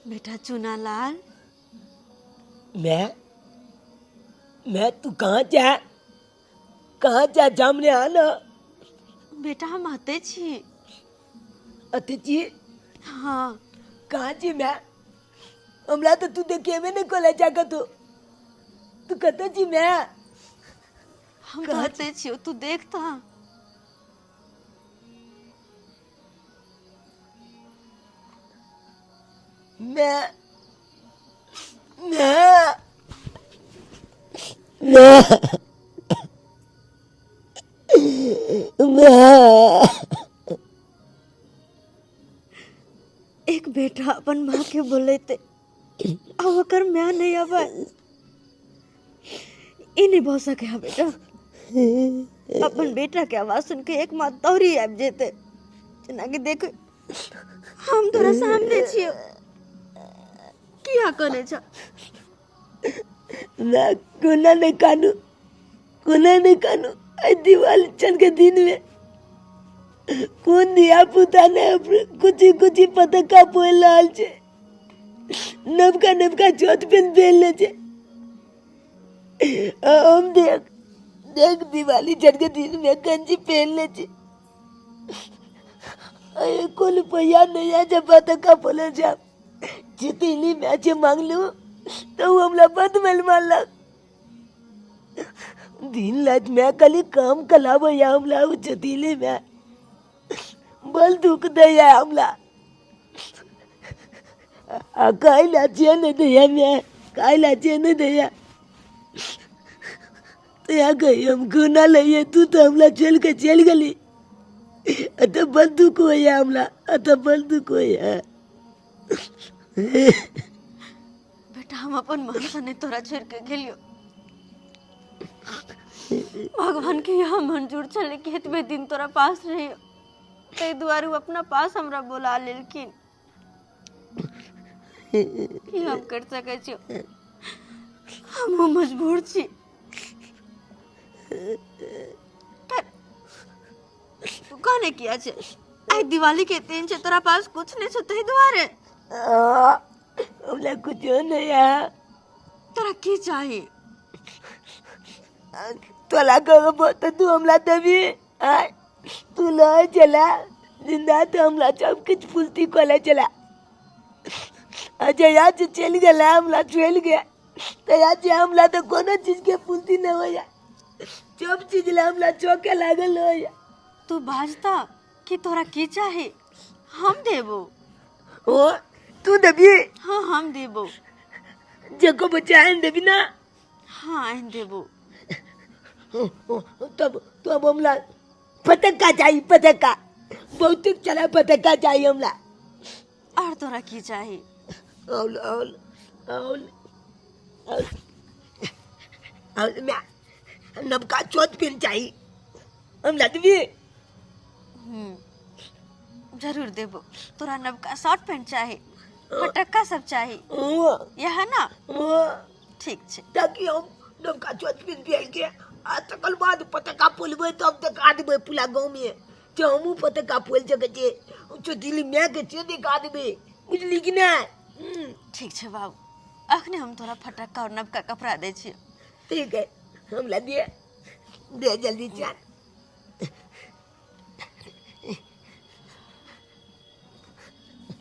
बेटा चुनालाल। मैं मैं तू कहाँ जा, कहाँ जा, जामने आना। बेटा हम आते छी। आते छी? हाँ। कहाँ छी मैं? हमरा तो तू देखे में नहीं कोला जाकर तू तू कत छी मैं? हम तो आते छी, तू देखता। मैं मैं मैं मैं एक बेटा अपन माँ के बोलेते आ ओकर माँ नहीं आवे, ई नहीं भऽ सके है बेटा। अपन बेटा के आवाज सुन के एक माँ दौड़ी आबि जेते, जेना कि देख हम तोरा सामने छियो, किया कने छ? मैं कोना नहीं कानू, कोना नहीं कानू। आई दिवाली चल के दिन में कौन दिया पुता ने कुछ कुछ पतका बोल लाल छे, नबका नबका जोत पेन बेल ले छे। हम देख देख दिवाली चल के दिन में गंजी पहन ले छे, अरे को रुपया नहीं है जब पतका बोले जा जितनी मैच मांग लू तो हमला बद मल मारलक। दिन रात मैं कली काम कलाबो या हमला जतीली में बल दुख दे या हमला आ काई लाचे नहीं दे मैं, काई लाचे नहीं दे तो या गई हम गुना लइए, तू तो हमला चल के चल गली। अत बल दुख हो या हमला, अत बल दुख हो या। बेटा हम अपन माँ सने तोरा छोड़ के गेलियो, भगवान के यह मंजूर छले कि एतबे दिन तोरा पास रहियो, ताहि दुआरे अपना पास हमरा बोला लेलखिन। की हम कर सकै छियो, हमहूँ मजबूर छी। तू कहने किया छे आइ दिवाली के दिन छे, तोरा पास कुछ नहीं छो ताहि दुआरे? हमरा कुछो नहीं है। तोरा की चाही? तोला कहबो तो तू हमला देबी? तू लय चला जिंदा तो हमला सब कुछ फुलती कोला चला। अच्छा याद चल गया हमला चल गया तो याद हमला तो कोनो चीज के फुलती नहीं हो जा, सब चीज ला हमला चौके लागल हो जा। तू बाजता कि तोरा की चाही, हम देबो। ओ तू देबी? हाँ हम देबो। जको बच्चा आन देबी ना? हाँ आन देबो। तब तो अब हमला पतंगा चाहिए, पतंगा बहुत चला पतंगा चाहिए हमला। और तोरा की चाहिए? और और और और मैं नबका चौथ पेन चाहिए हमला देबी? जरूर देबो। तोरा नबका शर्ट पैंट चाहिए, फटक्का सब चाहिए, यह है ना? ठीक छे। ताकि हम नबका चौथ पेन पहन के आ तकर बाद पतका फोलबै तब देखा देबै पूरा गाँव में जे हमहूँ पतका फोल सकै छियै, चोटिली माय के से देखा देबै, बुझली कि नहीं? ठीक छे बाबू, अखने हम तोरा फटक्का और नबका कपड़ा दै छियै। ठीक है, हमरा दे दे जल्दी चल।